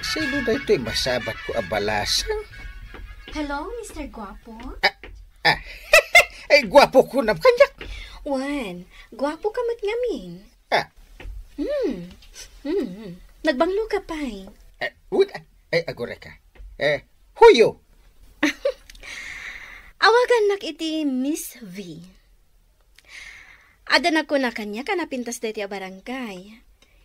Sino daytoy masabatko a balasang? Hello, Mister Guapo? Ah, ah. Ay, guapo kunam kaniak. Wen, guapo ka met ngamin. Ah. Hmm. Hmm. Nagbanglo ka pay. Eh, wait, ah. Ay, agurayka. Eh, who you? Awagannak iti Miss V. Adda nagkuna kaniak a napintas daytoy a barangay.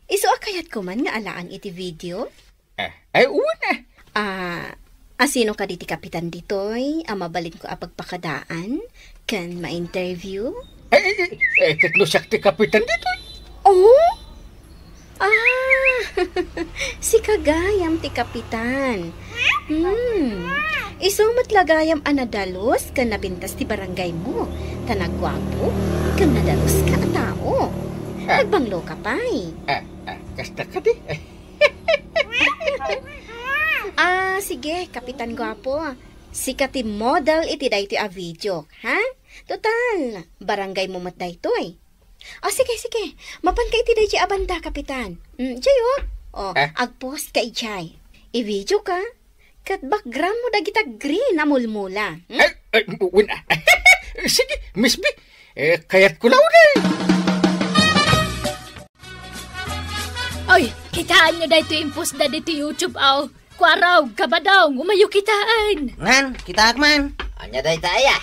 Isu a kayatko man nga alaen iti video? Eh, ay, una. Ah, asino kadi ti kapitan ditoy a mabalinko a pagpakadaan ken ma-interview? Eh, eh, eh, eh, ket no siak ti kapitan ditoy. Oh? Ah, sika gayam ti kapitan. Hmm. Isu met la gayam a nadalus ken napintas ti barangaymo, ta nagguapo ken nadalus ka a tao. Ah. Nagbanglo ka pay. Ah, ah, kasta kadi? Ah, sige, Kapitan Guapo. Sika ti model iti daytoy a video, ha? Total, barangay mo met daytoy. O, sige, sige. Mapanka iti daytoy a banda, Kapitan. Mm, jay, oh. Oh, Ah? Agpost ka ijay. I-video ka. Ket background mo dagita green a mulmula. Hmm? Ay, ay, wen, ah. Sige, Miss B. Eh, kayat ko launay. Oy, kitaenyo daytoy impost da ditoy YouTube, aw. Kuaraw, kabadong, umayo kitaen. Ngan, kitaak man. Ania dayta aya?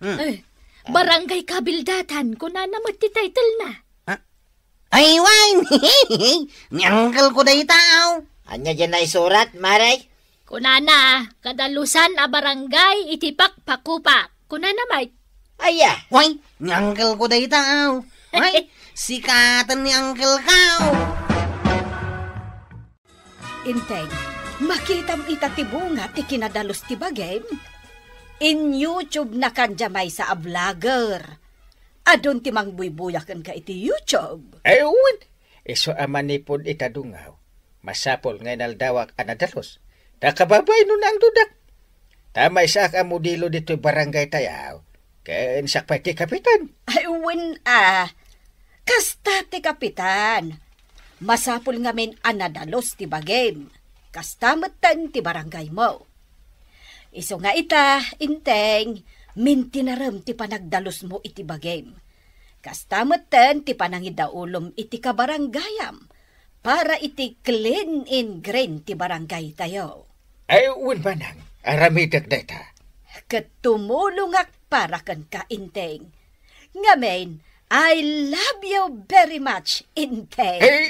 Hmm. Eh, Barangay Kabildatan, kunana met ti title na. Ah? Ay, wen! Ni uncle ko dayta, aw. Ania diay naisurat, Mare? Kunana, kadalusan a barangay iti Pakpakupak. Kunana met. Aya? Way, ni uncle ko dayta, aw. Way, sikaten ni uncle ko. Integ, makitam ita ti bunga ti kinadalus ti bagim? In-YouTube na kan dia maysa a vlogger. Adun ti mangbuybuya kenka iti YouTube. Ay, wen. Isu a manipud ita dungaw, masapul nga inaldawak a nadalus. Ta kababain no naangdudak. Ta maysaak a modelo ditoy barangay tayaw. Ken siak pay ti kapitan. Ay, wen a. Kasta ti kapitan. Masapul ngamin a nadalus ti bagim. Kasta metten ti barangay mo. Isu nga ita, Inteng, mintinarem ti panagdalusmo iti bagim. Kasta metten ti panangidaulom iti kabaranggayam para iti clean and green ti barangay tayo. Ay, wen manang, aramidek dayta. Ket tumulongak para kenka, Inteng. Ngamin, I love you very much, Inteng. Eh,